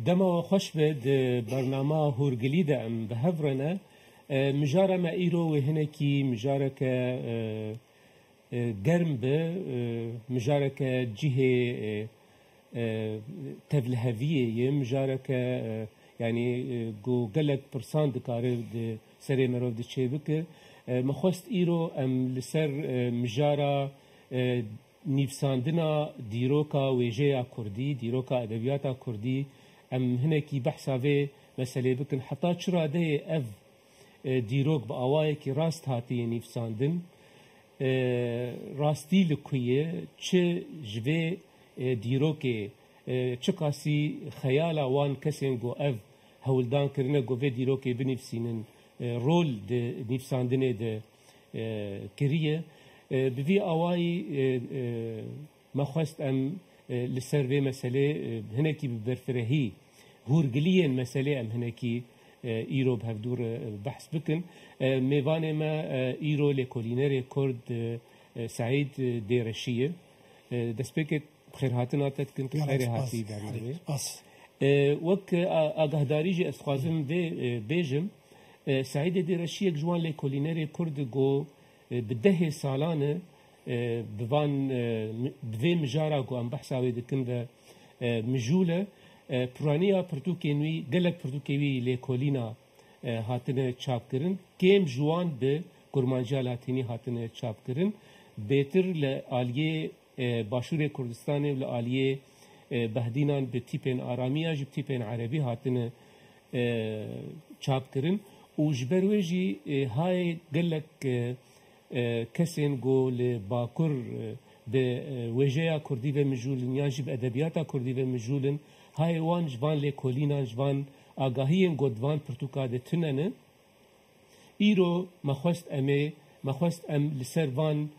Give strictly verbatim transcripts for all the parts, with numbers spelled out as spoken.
Dema we xweş be, di bernama Hûrgilî de em bi hev re ne. E, mijara me îro wê hinekî mijareke, e, e, germ be, e, mijareke cihê, e, e, tevliheviyê ye, mijareke, e, yanî, e, ku gelek pirsan dikare di serê merov de çêbike. E, me xwest îro em li ser, e, mijara, e, nivîsandina dîroka wêjeya kurdî, dîroka edebiyata kurdî, em hinekî behsa vê meselê bikin. Heta çi radeyê ev, e, dîrok bi awayekî rast hatiye nivîsandin? E, rastî li ku ye? Çi ji vê, e, dîrokê, e, çiqasî xeyala wan kesên ku ev hewldan kirine ku vê dîrokê binivîsînin, e, rol di nivîsandinê de, e, kiriye. E, bi vî awayî, e, e, me xwest em, e, li ser vê meselê, e, hinekî bi berfirehî, hûrgiliyên meselê em hinekî, e, îro bi hevdû re, e, behs bikin. E, mêvanê me, e, îro lêkolînerê Kurd, e, e, Seîd, e, Dêreşî ye. E, destpêkê bi xêrhatina te dikin, tu Ya, xêrê spas. Hatî bernameyê. Spas. E, wek, e, a-, agahdarî jî ez dixwazim vê, e, bêjim. E, Seîdê Dêreşî yek ji wan lêkolînerê Kurd e, ku, e, bi dehê salan e, e, bi van, e, mi-, bi vê mijara ku em behsa wê dikin ve, e, mijûl e. E, piraniya pirtûkên wî, gelek pirtûkê wî lêkolîna, e, hatine çapkirin. Kêm ji wan bi kurmanciya latînî hatine çapkirin. Bêtir li aliyê, e, Başûrê Kurdistanê û li aliyê, e, Behdînan bi tîpên aramî ya jî bi tîpên erebî hatine, e, çapkirin. Û ji ber wê jî, e, hayê gelek, e, e, kesên ku li Bakur, e, bi, e, wêjeya kurdî ve mijûl in yan jî bi edebiyata kurdî ve mijûl in, hayê wan ji van lêkolînan, ji van agahiyên ku di van pirtûka de tune ne. Îro me xwest em ê, me xwest em li ser van,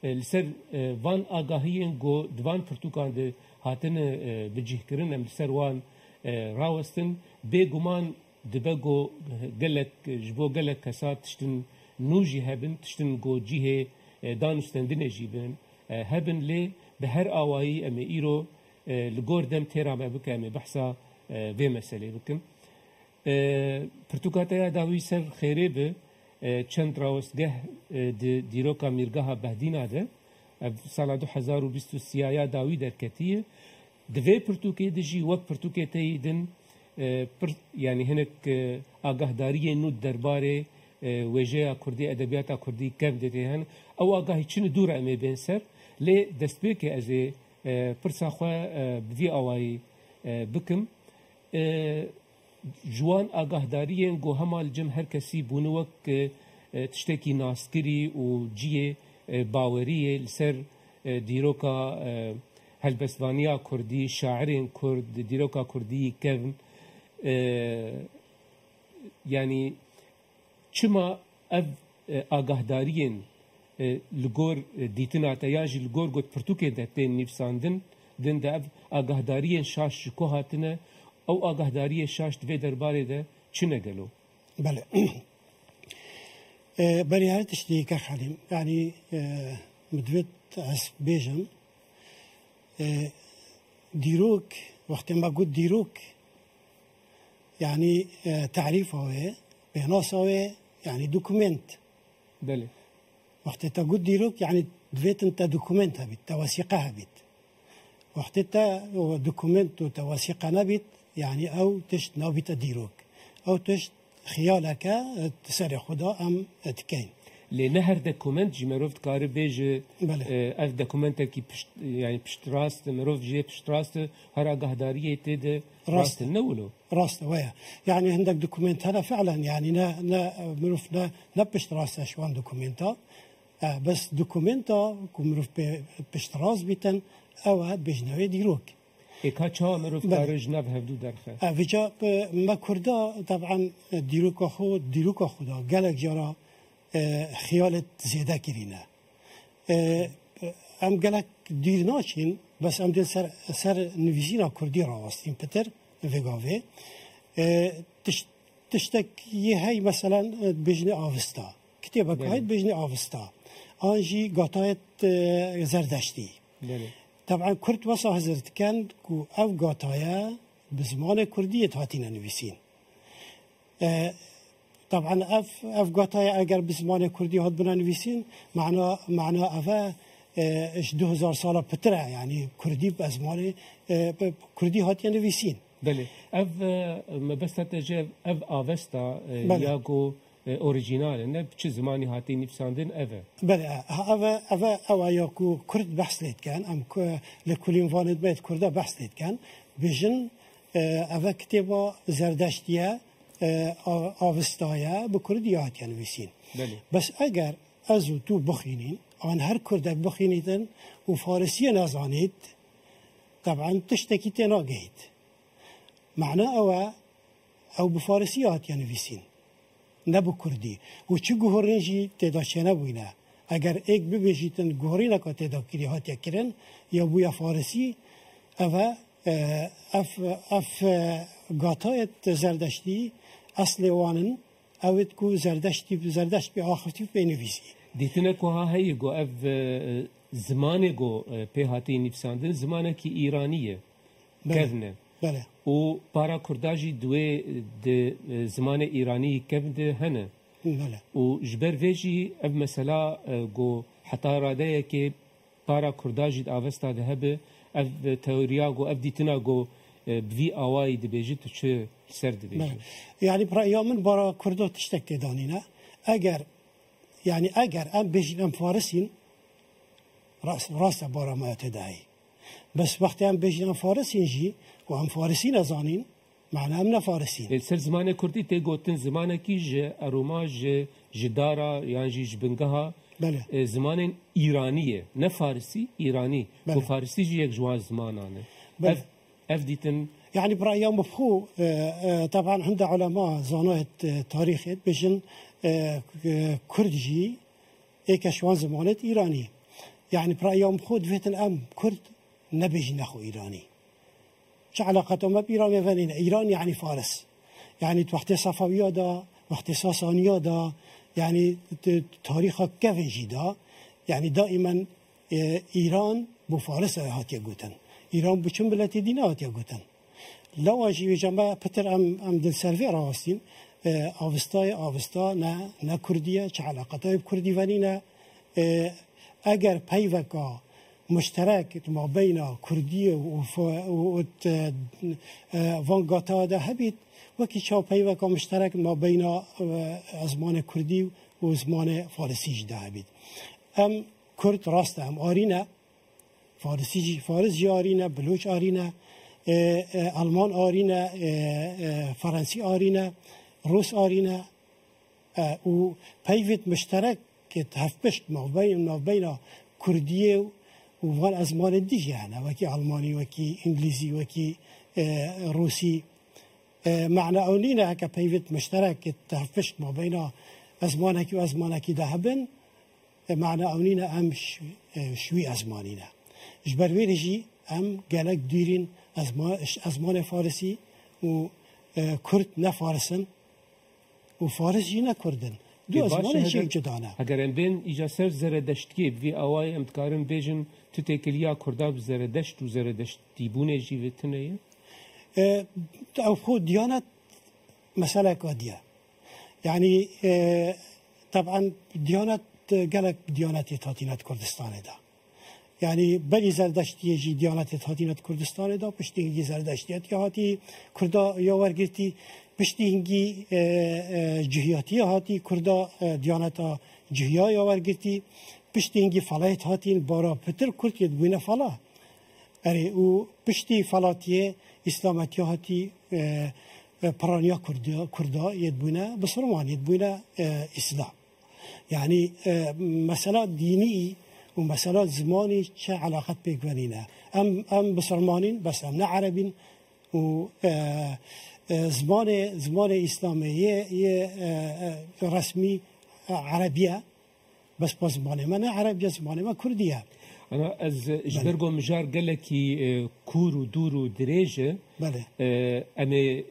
e, li ser, e, van agahiyên ku di van pirtûkan de hatine, e, bicihkirin, em li ser wan, e, rawestin. Bêguman dibe ku gelek, ji bo gelek kesa tiştin nû jî hebin, tiştin ku cihê, e, danûstendinê jî bin, e, hebin, lê bi her awayî em ê îro, e, li gor dem têra me bike, em ê behsa, e, vê meselê bikin. E, pirtûka te ya dawî ser xêrê bi, e, çend rawestgeh, e, di dîroka Mîrgeha Behdîna de, ev sala du hezar û bîst û sê ya dawî derketiye. Di vê pirtûkê de jî wek pirtûkê teyî din, e, pir-, yanî hinek, e, agahdariyên nû derbarê, e, wêjeya kurdî, edebiyata kurdî kevn de tê hene. Ew agahî çi ne dû re em ê bên ser. Lê destpêkê ez ê, e, pirsa xwe, e, bi vî awayî, e, bikim. E, ji wan agahdariyên ku hema li cem her kesî bûne wek, e, e, tiştekî naskirî û cihê, e, baweriyê li ser, e, dîroka, e, helbestvaniya kurdî, şairên kurd, dîroka kurdî kevn. E, yanî çima ev, e, agahdariyên, e, li gor, e, dîtina te yan jî li gor got pirtûkê de tên nivîsandin, din de ev agahdariyên şaş ji ku hatine, ew agahdariyê şaş di vê derbarê de çi ne gelo? Belê. E, berî her tiştî Kak Helîm, yanî, e, min divêt ez bêjim, e, dîrok, wextê me got dîrok, yanî, e, tarîfa wê, pênasa wê, yanî dokument. Belê. Wextê te got dîrok, yanî divêtin te dokument hebît, te wesîqe hebît. Wextê te o dokument û te wesîqe nebît, yanî ew tişt nabîte dîrok. Ew tişt xiyaleke, e, di serê xwe de em, e, dikeyn. Lê ne her dokument jî merov dikare bêje, Belê. e, ev dokumentekî pişt, yanî piştrast e, merov jê piştrast e, her agahdariyê tê de Rast rast e. e, ne wilo? Rast e, waya. Yanî hindek dokument hene fiilen, yanî ne, ne, mirov ne, ne piştrast e ji wan dokumenta. E, bes dokumenta ku mirov pê piştrast bîtin, ew e bêjne wê dîrok. Ê ka çawa mirov Belê. kare ji nav hevdû derxe? E, vêca, e, me Kurda, teban, e, dîroka xwe, dîroka xwe de gelek cara, e, xiyalet zêde kirîne. E, em gelek dûr naçîn, bes em dê ser, ser nivîsîna Kurdî rawestîn pitir, vê gavê. E, tiş-, tiştek yê hey, meselen, e, dibêjinê Avesta. Kitêbek Belê. hey dibêjinê Avesta. An jî gatayet, e, Zerdeştî. Belê. Teban Kurd wesa hizir dikin ku ev gataye Bi zimanê kurdî yê hatine nivîsîn. E, Taban ev, ev gataya eger bi zimanê kurdî hat bine nivîsîn, mana, mana ev e, e, ji du hezar sala pitir e, yanî kurdî bi zimanê, e, bi kurdî hatiye nivîsîn. Belê. Ev, e, mebesta te ji ev, ev avesta, e, Belê. ya ku, e, orîjînal e, ne bi çi zimanî hatiye nivîsandin, ev e. Belê, ha, ev e, ev e, ew e ya ku kurd behs lê dikin, em ku, li kulîn vanê me kurda behs lê dikin, bijin, e, ev e kitêba Zerdeştiye, e, a-, Avesta ye, bi kurdî hatiye nivîsîn. Belê. Bes eger ez û tu bixwînîn, an her kurdek bixwînîtin û farisiyê nezanît, teban tiştekî tê nagehît. Mana ew e, ew bi farisî hatiye nivîsîn, ne bi kurdî. Û çi guhorîn jî tê de çênebûyne. Eger êk bibêjîtin guhorîneka tê de kirî hatiye kirin, ya bûye farisî, ev e, e, ev, ev, e, gatayê Zerdeştî eslê wan in, ew ê ku Zerdeştî, Zerdeşt bê axifî bê nivîsî. Dîtinek wiha heye ku ev, e, zimanê ku, e, pê hatiye nivîsandin, zimanekî îranî ye. Belê. Kevn e. Belê. Û para kurda jî di wê, e, di, e, zimanê îranî kevn de hene. Belê. Û ji ber vê jî ev mesela, e, ku heta radeyekê para kurda jî di Avesta de hebe, ev teoriya ku, ev dîtina ku, e, bi vî awayî dibêjî, tu çi li ser dibêjî? Belê. Yanî bi raya min bara kurda tiştek tê de nîne. Eger, yanî eger em bêjin em faris in, rast, rast e bara me tê de heye. Bes wextê em bêjin em faris in jî û em farisî nezanîn, mana em ne faris in. Ê, ser zimanê kurdî tê gotin zimanekî ji erûma, ji, ji dara yan jî ji bingeha, Belê. e, zimanên îranî ye. Ne farisî, îranî. Belê. Ku farisî jî yek ji wan zimanan e. Belê. Ev, ev dîtin. Yanî bi raya min bi xwe, e, e, teban hinde ulema zanayet, e, tarîxê dibêjin, e, e, kurd jî êke ji wan zimanêt îranî. Yanî bi raya min bi xwe divêtin em kurd nebêjîne xwe îranî. Çi eleqeta me bi Îranê ve nîne? Îran yanî faris. Yanî di wextê Sefewiya de, wextê Sasaniya de, yanî di tarîxa kevê jî de, yanî daîmen, e, Îran bo faris e hatiye gotin. Îran bo çi miletê dî nehatiye gotin. Lewa jî vêca me pitir em, em din ser vê rawestîn, e, Avistayê, Avista ne, ne kurdî ye, çi eleqetayê bi kurdî ve nîne. E, eger peyveka muşterek di mabeyna kurdiyê û, û, û, û, e, e, van gata de hebît, wekî çaw peyveka muşterek di mabeyna, e, ezmanê kurdî û zimanê farisî jî de hebît. Em kurd rast e, em arî ne, farisî jî, faris jî arî ne, biloç arî ne, e, e, alman arî ne, e, e, ferensî arî ne, rûs arî ne, e, û peyvêt muşterek ê hevpişt mabey-, mabeyna kurdiyê û van ezmanên dî jî hene, wekî almanî, wekî îngilîzî, wekî, e, rûsî. E, mana ew nîne heke peyvêt muşterek ê hevpişt mabeyna ezmanekî û ezmanekî de hebin, e, mana ew nîne em ş-, e, ji wî ezmanî ne. Ji ber wê re jî em gelek dûrîn ezma-, ş-, ezmanê farisî û, e, kurd ne faris in û faris jî ne kurd in. Du Ê, baş e, ezmanên jî heger, cuda ne. Heger em bên îca ser zeredeştiyê, bi vî awayî em dikarin bêjin tu têkiliya kurda bi zeredeşt û zeredeştîbûnê jî vê tune ye? E, ew xwe diyanet meseleka dî ye. Yanî, e, teban diyanet, e, gelek diyanetê hatîne di Kurdistanê de. Yanî berî Zerdeştiyê jî diyanetê hatîne di Kurdistanê de, piştî hingî Zerdeştiyetê hatî Kurda ya wergirtî, piştî hingî, e, e, Cihiyatiyê hatî Kurda, e, diyaneta Cihiya ya wergirtî, piştî hingî Felayet hatîn bara pitir Kurd yê dibûne Fela. Erê, û piştî Felatiyê Îslametiya hatî, e, e, piraniya Kurda, Kurda yê dibûne Bisilman, yê dibûne, e, Îslam. Yanî, e, mesela dînî û mesela zimanî çi eleqet pêk ve nîne. Em, em Bisilmanîn, bes em ne Erebîn û, e, e, zimanê, zimanê Îslamê yê, yê, e, e, resmî, e, Erebî ye. Bes pa zimanê me ne Erebî ye, zimanê me Kurdî ye. Ana ez ji Belê. ber ku mijar gelekî, e, kûr û dûr û dirêj e, Belê. e, em ê,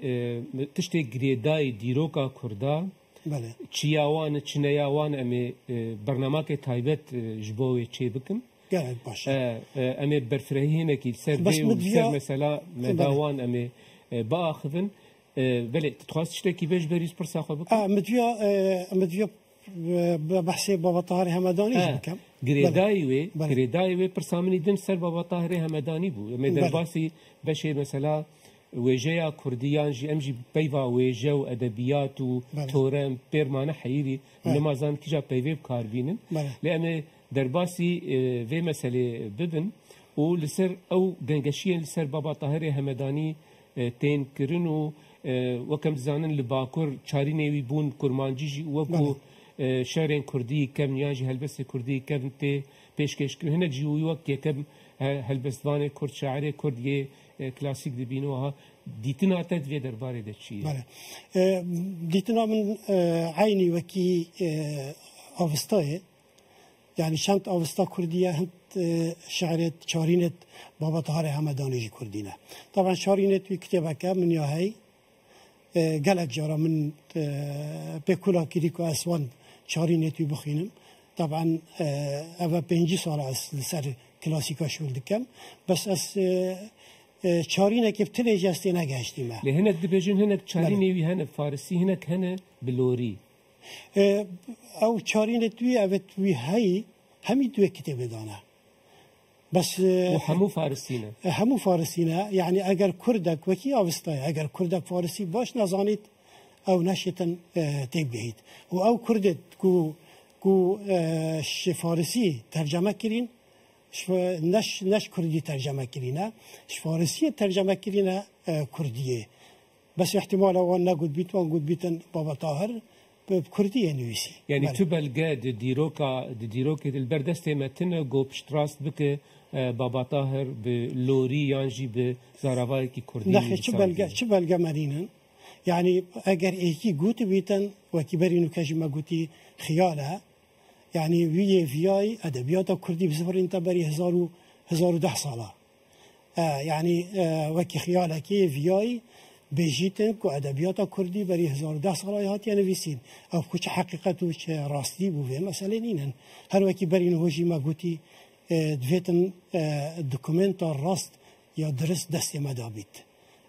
e, tiştê girêdayî dîroka Kurda, Belê. çiya wan, çineya wan em ê, e, bernamakê taybet, e, ji bo wê çê bikin. Gelek baş e. E, e, em ê berfirehî hinekî li ser Bes vê û min li ser viya mesela Belê. medawan em ê, e, biaxivin. E, belê, tu dixwest tiştekî bê ji ber wî pirsa xwe bikim? A, min diya, e, min diya, e, be-, behsê Baba Tahirê Hemedanî jî Ha, bikim. girêdayî Belê. wê, Belê. girêdayî wê pirsa min î din ser Baba Tahirê Hemedanî bû. Em ê Belê. derbasî beşê mesela wêjeya kurdî yan jî em jî peyva wêje û edebiyat û Belê. torem pêr mane heyirî Belê. nema zan kîja peyvê bi kar bînin. Belê. Lê em ê derbasî, e, vê meselê bibin û li ser ew gengeşiyên li ser Baba Tahirê Hemedanî, e, tên kirin û, e, wek em dizanin li Bakur çarînê wî bûn kurmancî jî û wekû, Belê. e, şerên kurdî kevn yan jî helbestê kurdî kevn tê pêşkêş kirin. Hinek jî wî wek yekem he-, helbestvanê kurd, şairê kurd yê, e, klasîk dibînin. Wiha dîtina te di vê derbarê de çi ye? Belê. E, dîtina min, e, eynî wekî, e, avistayê. Yani çend avista kurdî ye, hin, e, şiirêt, çarînêt Baba Taharê Hemedanê jî kurdî ne. Taban çarînêt wî kitêbeke min ya hey, e, gelek cara min, e, pê kula kirî ku ez wan çarînêt wî bixwînim. Taban, e, eve pêncî sala ez li ser klasîka şûl dikim. Bes ez, e, e, çarînekê bi tilê jî ez tê negehiştîme. Lê hinek dibêjin, hinek çarînê Belê. wî hene farisî, hinek hene bi lorî. E, ew çarînê tu yê, evet, wî heyî, hemî tu yê kitêbê dane. Bes, e, Û hemû farisî ne. e, hemû farisî ne. Yani eger kurdek wekî avistayê, eger kurdek farisî baş nezanît, ew neşêtin, e, têbigehît. Û ew kurdê ku, ku, e, ji farisî terceme kirîn, ji, ne ji, ne ji kurdî terceme kirîne, ji farisiyê terceme kirîne, e, kurdiyê. Bes îhtimala wan negotbît, wan gotbîtin Baba Tahir bi, bi kurdî yê nivîsî. Yani Belê. tu belge di dîroka, di dîrokê de li ber destê me tune ku piştrast bike, e, Baba Tahir bi lorî yan jî bi zaravayekî kurdî Nexê, çi nivîsandî. belge, çi belge me nînin? Yani eger êkî gotibîtin, wekî berî nûke jî me gotî xiyal e. Yani wî yê viyayî edebiyata kurdî bi zivirîn te berî hezar û, hezar û deh sala. E, yani, e, wekî xiyalekê viyayî bêjîtin ku edebiyata kurdî berî hezar û deh sala hatiye nivîsîn. Ev ku çi heqîqet û çi rastî bû vê meselê nînin. Her wekî berî niho jî me gotî, e, divêtin, e, dokumenta rast ya dirist destê me de bît.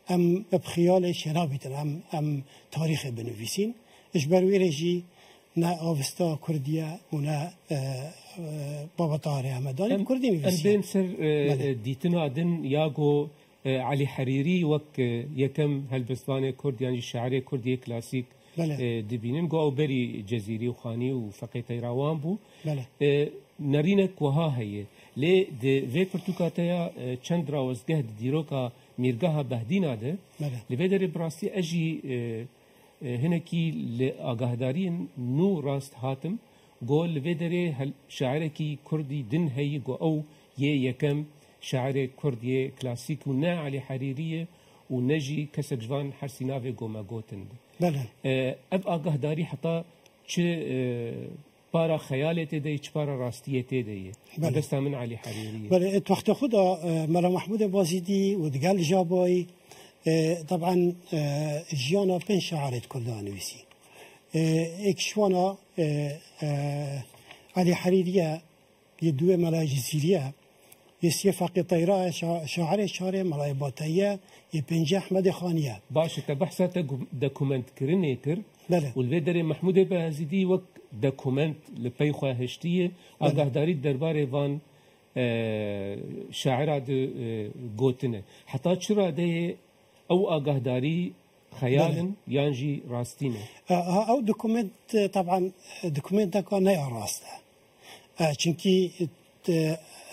Em bi xiyalê çênabîtin, em, em tarîxê binivîsîn. Ji ber wê re jî ne avista kurdî ye û ne, e, e, Baba Taharê Hemedanî Em, kurdî em nivîsiye. bên ser, e, Belê. e, dîtina din ya ku, e, Elî Herîrî wek, e, yekem helbestvanê kurd yan jî şairê kurd yê klasîk, Belê. e, dibînin. Ku ew berî Cezîrî û Xanî û Feqê Teyra wan bû. Belê. E, nerînek wiha heye. Lê di vê pirtûka te ya, e, çend rawestgeh di dîroka Mîrgeha Behdîna de, Belê. li vê derê bi rastî ez jî, e, e, hinekî li agahdariyên nû rast hatim, ku li vê derê hel-, şairekî kurdî din heye, ku ew yê yekem şairê kurd yê klasîk û ne Elî Herîrî ye û ne jî kesek ji van hersî navê ku me gotin. Belê. E, ev agahdarî heta çi, e, para xeyalê tê de ye, çi para rastiyê tê de ye. Belê. Helbesta min Elî Herîrî ye. Belê, e, wextê xwe de, e, Mela Mehmûdê Bazîdî û digel Jabayî, e, taban, e, jiyana pênc şairêt kurdan nivîsî. E, êk ji wana, e, e, Elî Herîrî ye, yê duwê Mela Cizîrî ye, yê siyê Feqê Teyra ye, şa-, şairê çarê Melayê Bateyî ye, yê pêncê Ehmedê Xanî ye. Baş e, te behsa te gu-, dokumentkirinê kir. Belê. Û li vê derê Mehmûdê Beyazîdî wek dokument li pey xwe hiştiye, Belê. agahdarî derbarê van, e, şaira di, e, gotine. Heta çi radeyê ew agahdarî xeyal Belê. in yan jî rastî ne? E, ha, ew dokument, e, taban, e, dokumenteka ne ya rast e. E, çimkî, e,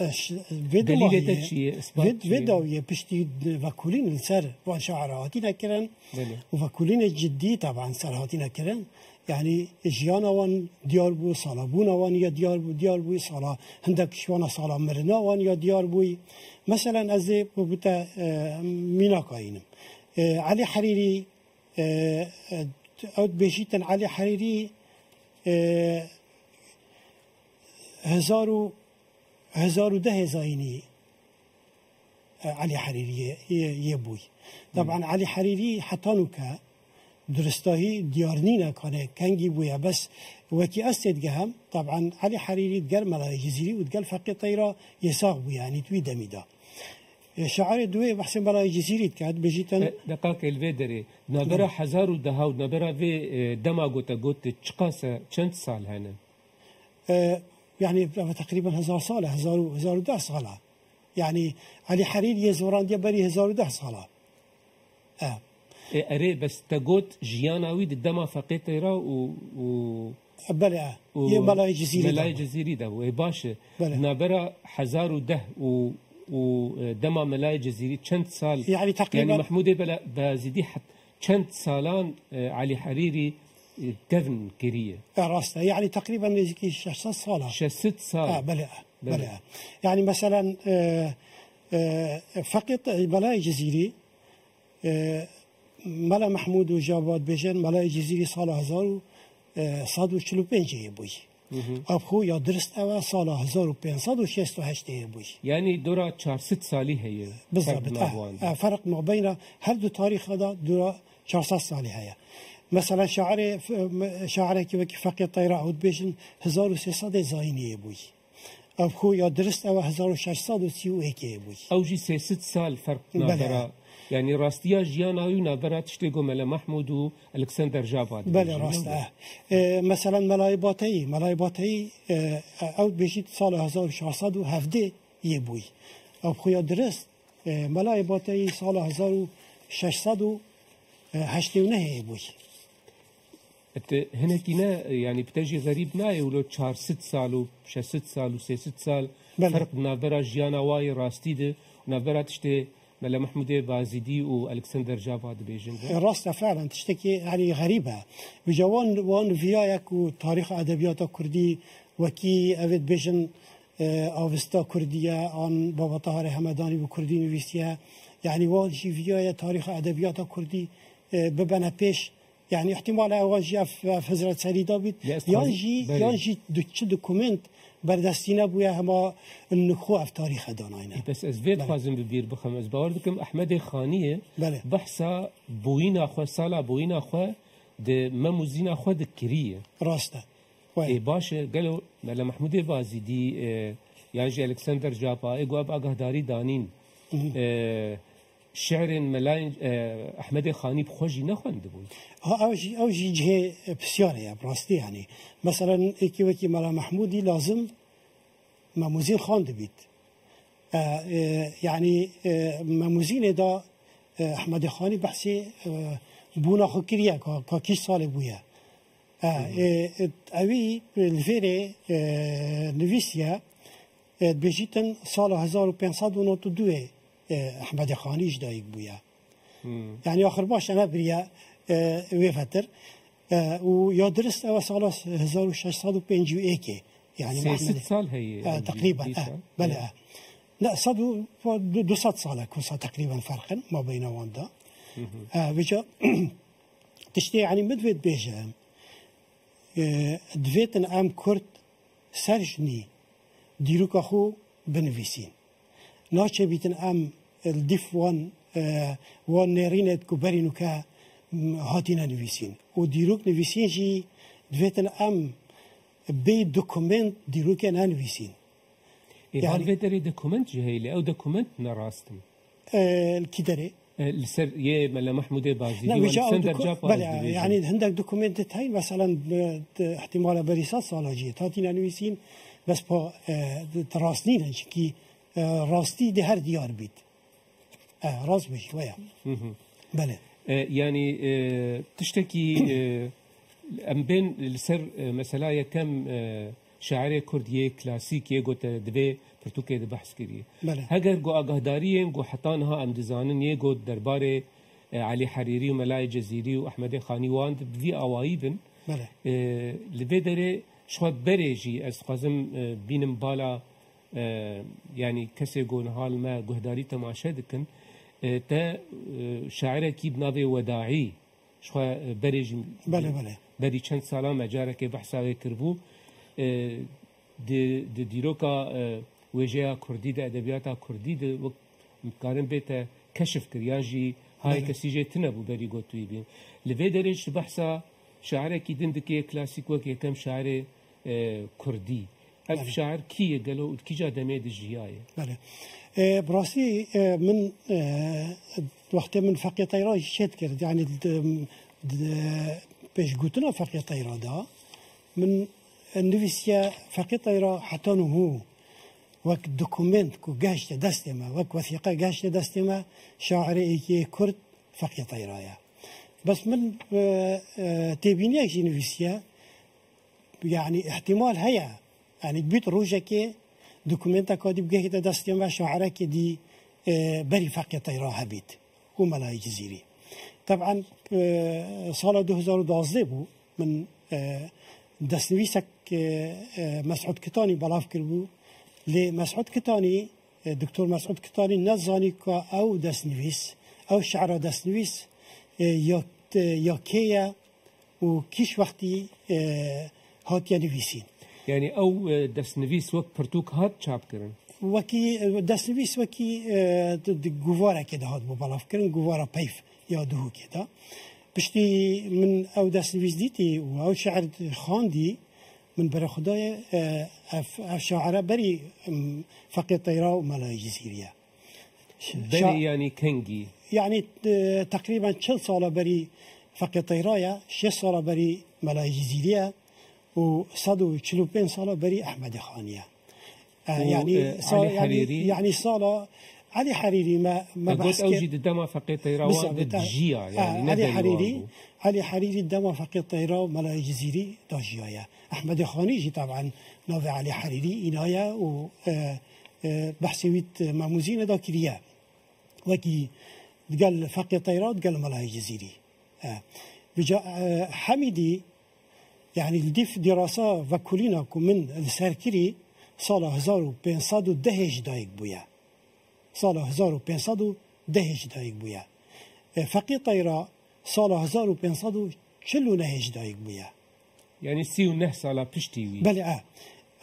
e, ş-, vê Delîlê te demahiyê, çi ye? Îspat vê, çi vê ye? dawiyê piştî vekolîn li ser van şaira hatine kirin Belê. û vekolînê ciddî taban ser hatine kirin. Yani jiyana wan diyar bû, sala bûna wan ya diyar bû, diyar bû, sala hindek ji wana sala mirina wan ya diyar bû. Meselen ez ê bi te, e, mînaka înim. E, Elî Herîrî, e, e, ew dibêjîtin Elî Herîrî, e, hezar û, hezar û dehê zayînî, e, Elî Herîrî yê, yê, yê bûy. Taban Elî Herîrî heta nûke duristahî diyar nîne, kane kengî bûye, bes wekî ez têdigehem, taban Elî Herîrî digel Melayê Cizîrî û digel Feqê Teyra yê sax bûye, yanî di wî demî de. E, şairê duê behsê Melayê Cizîrî dike, dibêjîtin. E, deqakê li vê derê, nabera Belê. hezar û deha û nabera vê, e, dema gote got, çiqas e, çend sal hene? E, yani, ev teqrîben hezar sal e, hezar û, hezar û deh sal e. Yani, Elî Herîriyê zorandiye berî hezar û deh sal e. E. E, erê, bes te got jiyana wî di dema Feqê Teyra û, û, Belê, e. û Yê Melayê Cizîrî de Melayê bû. Cizîrî de bû. Ê, baş e. Belê. Nabera hezar û deh û, û, e, dema Melayê Cizîrî çend sal, Yani, teqrîben yani Mehmûdê Bela-, Bazîdî het-, çend salan, e, Elî Herîrî, e, kevn kiriye? E, rast e. Yani, teqrîben nêzîkî şeş sed sal e. Şeş sed sal. Ha, belê, Belê. belê. Yani, meselen, e, e, Feqê Te-, Melayê Cizîrî, e, Mela Mehmûd û Java dibêjin, Melayê Cizîrî sala hezar û sed û çil û pêncê bûyî. Hı hı. Ev xwe ya dirist ew e, sala hezar û pênc sed û şêst û heştê bûyî. Yani dora çar sed salî heye. Bizabit, Ferq eh, navû wan de. eh, ferq mabeyna her du tarîxa de dora çar sed salî heye. Mesela şairê, f-, me-, şairekî wekî Feqê Teyra ew dibêjin hezar û sê sedê zayîniyê bûyî. Ev xwe ya dirist ew e hezar û şeş sed û sî û yekê bûyî. Ew jî sê sed sal ferq Belê. navbera, yani rastiya jiyana wî navbera tiştê ku Mele Mahmûd û Alexander Java dibêjin, Belê, rast ne? e. E, meselen Melayê Bateyî, Melayê Bateyî, e, ew dibêjît sala hezar û çar sed û hevdê yê bûyî. Ev xwe ya dirist, e, Melayê Bateyî sala hezar û şeş sed û heştê û nehê yê bûyî. Et hinekî ne, yani bi te jî xerîb nayê wilo çar sed sal û şeş sed sal û sê sed sal Belê. ferq di navbera jiyana wa yê rastî de û navbera tiştê Mele Mehmûdê Bazîdî û Alexander Java dibêjin de? E, rast e, fe'len tiştekî, yani, xerîb e. Vêca wan, wan viyayek û tarîxa edebiyata kurdî wekî, evê dibêjin, e, avesta kurdî ye, an Baba Taharê Hemedanî bi kurdî nivîsiye. Yani, wan jî viyaye tarîxa edebiyata kurdî, e, bibene pêş. Yani, îhtîmal e wan jî ev, ev hizret serî dabît. Ya, ez Yan dixwazim, jî, belê. yan jî du-, çi dokument berdestî nebûye, hema nixwe ev tarîxe danayne. Ê, bes ez vê Belê. dixwazim bi bîr bixim. Ez bawer dikim Ehmedê Xaniyê Belê. behsa bûyîna xwe, sala bûyîna xwe di Mem û Zîna xwe de kiriye. Rast e. Wê. Ê, baş e, gelo Mele Mehmûdê Bazîdî, e, yan jî Alexander Japa, ê, ku ev agahdarî danîn, Hı hı. e, şi'rên Melayên, e, Ehmedê Xanî bi xwe jî nexwendibûn? Ha, ew jî, ew jî cihê, e, pisyarê ye, bi rastî, yanî. Meselen, êkî wekî Mela Mehmûdî lazim Mem û Zîn xwendibît. E, e, yanî, e, Mem û Zînê de, e, Ehmedê Xanî behsê, e, bûna xwe kiriye, ka, ka kîj salê bûye. E, Hı hı. e, e, ewî li vêrê, e, nivîsiye, e, dibêjîtin sala hezar û pênc sed û nod û duyê, e, Ehmedê Xanî ji dayik bûye. Hmm. Yani axir baş e, nebiriye, e, wê vetir. E, û ya dirist ew e sala hezar û şeş sed û pêncî û êkê. Yani Sê sed Mehmedê. sal heye, E, yani, teqrîben, dîsa. e, belê, Evet. e. Ne, sed û, du, du sed sal e ku sa teqrîben ferq in mabeyna wan de. Hı hı. E, vêca tiştê, yani, min divê dibêje, e, divêtin em Kurd ser jinî dîroka xwe binivîsîn. Naçebîtin em li dîf wan, e, wan nêrînet ku berî nûke, m, hatine nivîsîn. Û dîrok nivîsîn jî divêtin em bê dokument dîrokê nenivîsîn. Ê, Yani van vê derê dokument jî heye lê ew dokument ne rast in. E, li kî derê? E, li ser yê Mele Mehmûdê Bazîdî Ne, wan vêca ew Sender doku-, Japa belê, dibêjin. Yani hindek dokumentê tey, meselen, e, di ihtimala berî sed sala jî hatine nivîsîn, bes pa, e, di, di rast nînin, çinkî, e, rastî di her diyar bît. E, rast bêjî, waya. Hı hı. Belê. E, yani, e, tiştekî, e, em bên li ser, e, mesela yekem, e, şairê Kurd yê klasîk yê ku te di vê pirtûkê de behs kiriye. Belê. Heger ku agahdariyên ku heta niha em dizanin yê ku derbarê, e, Elî Herîrî û Melayê Cezîrî û Ehmedê Xanî wan di vî awayî bin, Belê. e, li vê derê ji xwe berê jî ez dixwazim, e, bînim bala, e, yanî kesê ku niha li me guhdarî temaşe dikin, e, te, e, şairekî bi navê Wedaî, Ji xwe, e, berê jî Belê, belê. berî çend salan me carekê behsa wê kiribû. E, di, di dîroka, e, wêjeya kurdî de, edebiyata kurdî de wek em dikarin bê te keşif kir, yan jî hay Belê. kesî jê tune bû berî got wî bî. Li vê derê ji behsa şairekî din dike yê klasîk wek yekem şairê, e, kurdî. Ev Belê. şair kî ye gelo û di kîja demê de jiyaye? Belê. E, bi rastî, e, min, e, wextê min Feqî Teyra jî çêt kir, yanî di, di pêşgotina Feqî Teyra de min nivîsiye Feqî Teyra heta niho wek dokument ku gehişte destê me, wek wesîqe gehişte destê me, şairê êkê Kurd Feqî Teyra ye. Bes min, e, e, têbîniyek jî nivîsiye, yanî îhtîmal heye. Yanî bît rojekê dokumenteka dî bigehîte destê me, şaîrekê dî, e, berî Feqê Teyra hebît û Melayê Cizîrî. Teban, e, sala du hezar û duwazdeh bû, min, e, destnivîsek, e, e, Mesûd Kitanî belav kiribû. Lê Mesûd Kitanî, e, Doktor Mesûd Kitanî nezanî ka ew destnivîs, ew şi'ra destnivîs, e, ya, e, ya kê ye, û kîş wextî, e, hatiye nivîsîn. Yanî ew, e, destnivîs wek pirtûk hat çapkirin? Wekî, e, destnivîs wekî, e, di, di guvarekê de hatibû belavkirin, guvara peyv ya Duhokê de. Piştî min ew destnivîs dîtî û ew şi'ir xwendî, min berê xwe dayê, e, ev, ev şaire berî, em, Feqê Teyra û Melayê Cizîrî ye. Belê, yanî kengî? Yanî, e, teqrîben çil sala berî Feqê Teyra ye, şêst sala berî Melayê Cizîrî ye û sed û çil û pênc sala berî Ehmedê Xanî ye. E, Û, yanî, e, sa-, Elî yanî, Herîrî? Yanî sala Elî Herîrî me, me Te got behs ew kir. jî di dema Feqê Teyra wan Bizavet, de e, jiya, e, yanî ne Elî berî wan Herîrî, bû. Elî Herîrî dema Feqê Teyra û Melayê Cizîrî de jiyaye. Ehmedê Xanî jî taban navê Elî Herîrî îna ye û, e, e, behsê wî di Memûzîne de kiriye. Wekî digel Feqê Teyra, digel Melayê Cizîrî. E, vêca, e, Hemîdî, yanî li dîf dîrasa vekolîna ku min li ser kirî, sala hezar û pênc sed û dehê ji dayik bûye. Sala hezar û pênc sed û dehê ji dayik bûye. E, Feqê Teyra sala hezar û pênc sed û çil û nehê ji dayik bûye. Yanî sî û neh sala piştî wî. Belê, e.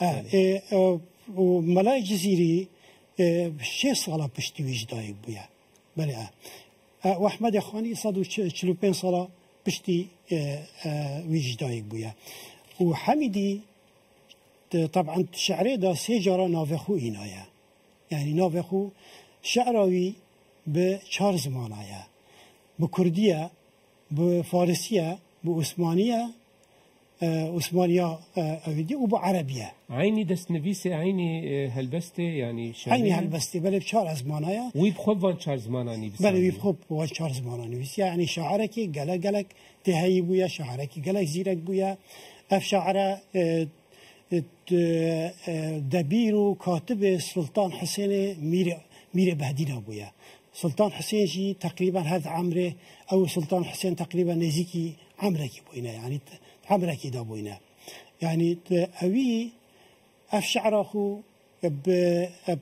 E, Belê. e, e, û Melayê Cizîrî, e, şêst sala piştî wî ji dayik bûye. Belê, e. E, û Ehmedê Xanî sed û çil û pênc sala piştî, e, e, wî ji dayik bûye. Û Hemîdî, te-, teban şi'rê de sê cara navê xwe înaye. Yanî navê xwe, şi'ra wî bi çar zimana ye. Bi kurdî ye, bi farisî ye, bi osmanî ye, e, osmaniya, e, ewîdî û bi erebî ye. Eynî destnivîsê, eynî, e, helbestê, yanî şi'rê Eynî ye? helbestê, belê bi çar ezmana ye. Wî bi xwe bi van çar zimana nivîsandî? Belê, wî bi xwe bi van çar zimana nivîsiye. Yanî şairekî gelek gelek têheyî bûye, şairekî gelek zîrek bûye. Ev şaire, e, e, e, debîr û katibê Sultan Hisênê Mîrê, Mîrê Behdîna bûye. Sultan Hisên jî teqrîben her di emrê, ew û Sultan Hisên teqrîben nêzîkî emrekî bûyne, yanî t-, emrekî de bûyne. Yanî t-, ewî ev şi'ra xwe bi, e,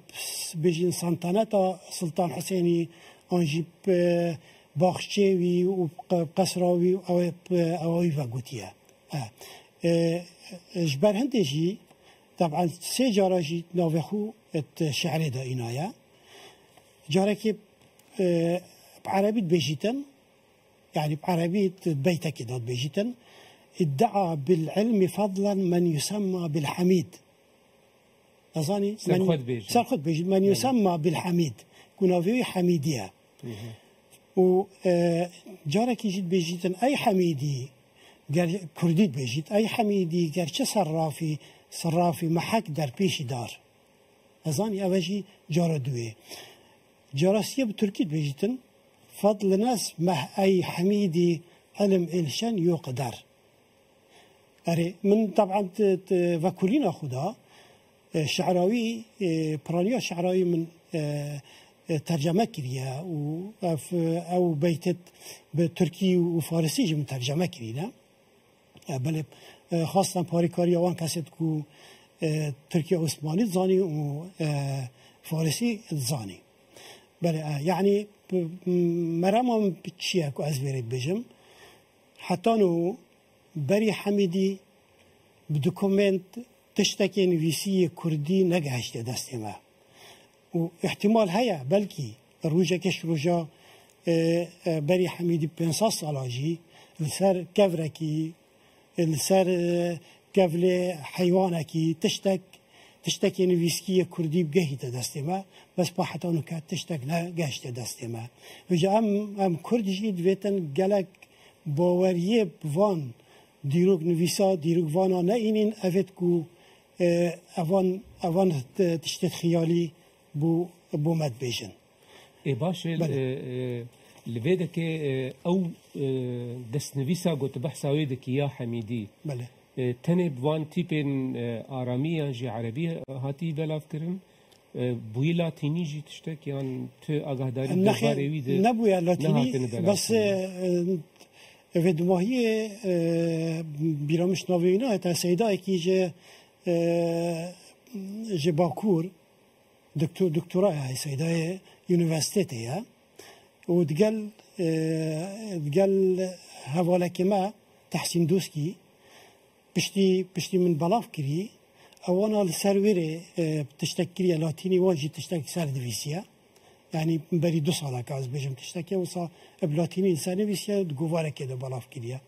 bêjin santaneta Sultan Hisênî an jî bi baxçê wî û qe-, qesra wî ew ê bi ewa wî ve gotiye. E, e, ji ber hindê jî, teban sê cara jî navê xwe di şi'rê de înaye. Carekê, e, bi erebî dibêjîtin, yanî bi erebî di beytekê de dibêjîtin, "Iddia bil ilmi fadlen men yusemma bil hamid." Ezanî, Ser men-, xwe dibêjin. ser xwe dibêjin, "Men Belê. yusemma bil hamid." Ku navê wî Hemîdî ye. Hı hı. Û, e, carekî jî dibêjîtin, "Ey Hemîdî", ger kurdî dibêjît, "Ey Hemîdî, gerçi serrafî, serrafî mehek derpêşî dar." Ezanî ev e jî cara duyê. Cara siyê bi tirkî dibêjîtin, "Fadl nas meh ey Hemîdî, ilm ilşen yo qeder." Erê, min teban t-, t-, vekolîna xwe da, e, şi'ra wî, e, piraniya şi'ra wî min, e, e, terceme kiriye û ev, ew beytêt bi tirkî û farisî jî min terceme kirîne. E, belê, e, xwestan parêkariya wan kesêt ku, e, tirkî û osmanî dizanî û, e, farisî dizanî. Belê, e, yanî, m-, merema min çi ye ku ez vê rê bibêjim? Heta niho berî Hemîdî bi dokument tiştekê nivîsî yê kurdî negehişte destê me. Û îhtimal heye, belkî rojekê ji roja, e, e, berî Hemîdî pênc sed sala jî li ser kevrekî, li ser, e, kevlê heywanekî tiştek tiştekê nivîskî yê kurdî bigehîte destê me, bes pa heta nuke tiştek negehişte destê me. Vêca em, em kurd jî divêtin gelek baweriyê bi van dîrok nivîsa, dîrok vana neînîn, evêt ku, e, evan, evan, e, tiştê xiyalî bû, bo me dibêjin. Ê baş e, Belê. e, e, li vê dekê, e, ew, e, destnivîsa ku tu behsa wê dikî ya Hemîdî, Belê. e, tenê bi van tîpên, e, aramî yan jî erebî hatî belavkirin? E, bûyî latînî jî tiştek yan tu agahdarî Nexê, derbarê wî de nebûye latînî, nehatine bes, belavkirin? e, e, vê dimahiyê, e, bîra min ji navê wî nayê, te Seydayekî ji, e, ji Bakur, doktor-, doktora ye, Seydayê unîversîtetê ye. Û digel, e, digel hevalekê me Tehsîn Doskî piştî, piştî min belav kirî, ewana li ser wê rê, e, tiştek kiriye latînî, wan jî tiştek li ser nivîsiye. Yanî berî du saleke ez bêjim tiştekê, wisa bi latînî li ser nivîsiye, di govarekê de belav kiriye.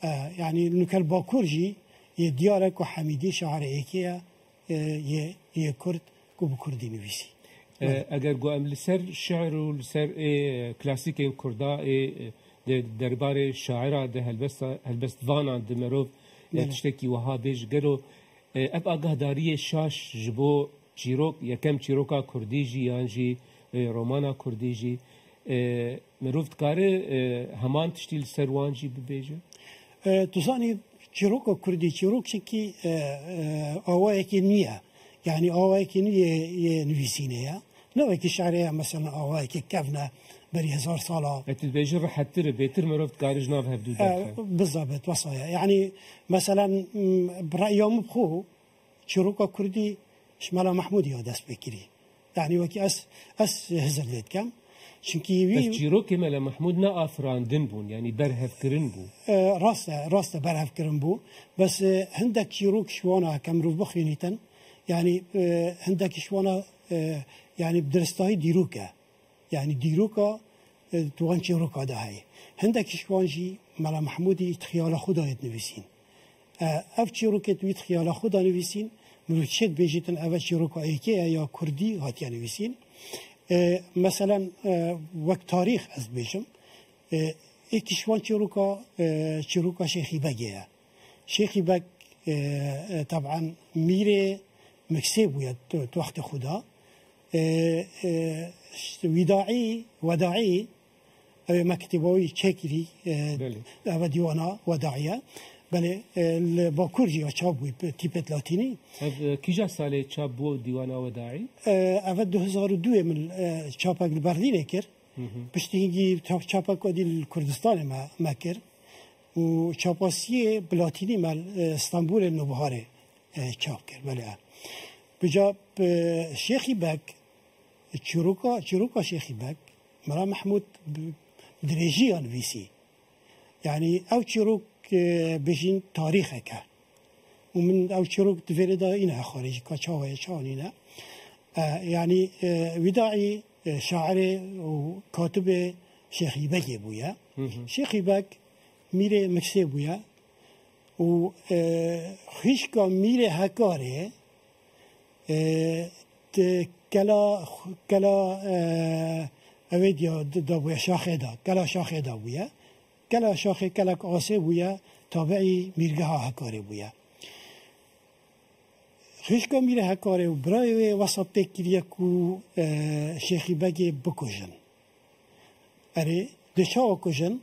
E, yanî nuker Bakur jî yê diyar e ku Hemîdî şairê êkê ye, e, yê, yê Kurd ku bi Kurdî nivîsî. E, Belê. Eger ku em li ser şiir û li ser ê klasîkên Kurda, ê, e, de, derbarê şaira de helbesta, helbestvanan de merov, e, Belê. tiştekî wiha bêj, gelo, e, ev agahdariyê şaş ji bo çîrok, yekem çîroka Kurdî jî yan jî, e, romana Kurdî jî, e, mirov dikare, e, heman tiştî li ser wan jî bibêje? E, tu zanî çîroka Kurdî, çîrok çikî, e, e, awayekî nû ye. Yanî awayekî nû yê, yê nivîsînê ye. Ne wekî şi'rê ye, mesela awayekî kevn e, berî hezar sala. E, tu dibêjî rihettir e, bêtir mirov dikare ji nav hevdû E, derxe. Bizabet, wesa ye. Yanî, mesela, m, bi re'ya min bi xwe, çîroka Kurdî ji Mela Mehmûdî ya dest pê kirî. Yanî wekî ez, ez hizir lê dikem. Çimkî wî Bes çîrokê Mela Mehmûd ne afirandin bûn, yanî berhevkirin bû. E, rast e, rast e, berhevkirin bû. Bes, e, hindek çîrok ji wana heke mirov bixwînîtin, yanî, e, hindek ji wana, e, yanî bi diristahî dîrok e. Yanî dîroka, e, di wan çîroka de heye. Hindek ji wan jî Mela Mehmûdî di xiyala xwe de yê dinivîsîn. E, ev çîrokê di wî di xiyala xwe de nivîsîn, mirov çê dibêjîtin, ev çîroka êkê ye ya kurdî hatiye nivîsîn. E, meselen, e, wek tarîx ez dibêjim, e, êkî ji wan çîroka, e, çîroka Şêxî Begê ye. Şêxî Beg, e, e, teb'en mîrê Miksê bûye tu, tu wextê xwe de. E, e, işte, Wîdaî, Wedaî, ew ê me kitêba wî çêkirî, e, Belê. Ev dîwana Wedaî ye. Belê, e, li Bakur jî ya çap bû, tîpet latînî. Ev, e, kîja salê çap bû dîwana Wedaî? E, ev du hezar û duyê min, e, çapek li Berlînê kir. Hı hı. Piştî hingî çap-, çapek wedî li Kurdistanê me, me kir. Û çapasiyê bi latînî me, e, Stenbolê Nûbiharê, e, çap kir. Belê. Bica, e, Şêxî Beg, çîroka, çîroka Şêxî Beg, Mela Mehmûd bi dirêjî ya nivîsî. Yanî ew çîrok, e, bêjîn tarîxek e. Û min ew çîrok di vêrê de îne xwarê jî ka çawa ye, çawa nîne. E, yanî, e, Wîdaî, e, şairê û katibê Şêxî Begê bûye. Hı hı. Şêxî Beg mîrê Miksê bûye û, e, xwîşka mîrê Hekarê, e, di kela, kela, e, ewê diya d-, da bûye, şaxê da, kela şaxê da bûye. Kela şaxê kelek asê bûye, tabiî mîrgeha Hekarê bûye. Xwişka mîrê Hekarê û birayê wê wesa pêk kiriye ku, e, Şêxî Begê bikujin. Erê, di çawa kujin?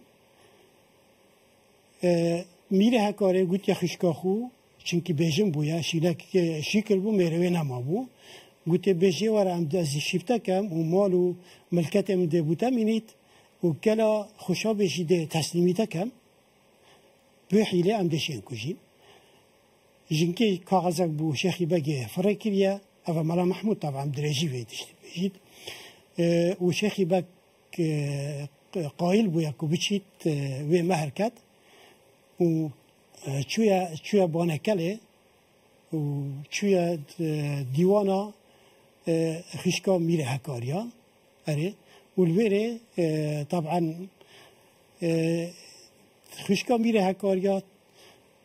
E, mîrê Hekarê gotiye xwişka xwe, çimkî bêjin bûye, şînek, e, şîkir bû, mêrê wê nemabû. Gotiye, bêjê were em, ez şîfte kem û mal û milketê min dê bo te mînît û kela xwişabê jî dê teslîmî te kem. Bi hîlê em dê şên kujîn. Jinkê kaxezek bû, Şêxî Begê firê kiriye. Ev e Mela Mehmûd, tabi em dirêjî vê tiştî bêjît. E, û Şêxî Beg, e, qayil bûye ku biçît, e, wê mehr ket. Û, e, çûye, çûye Banekelê û çûye, e, dîwana, e, xwişka Mîrê Hekariya. Erê. Û li wê rê, e, taban, e, xwişka Mîrê Hekariya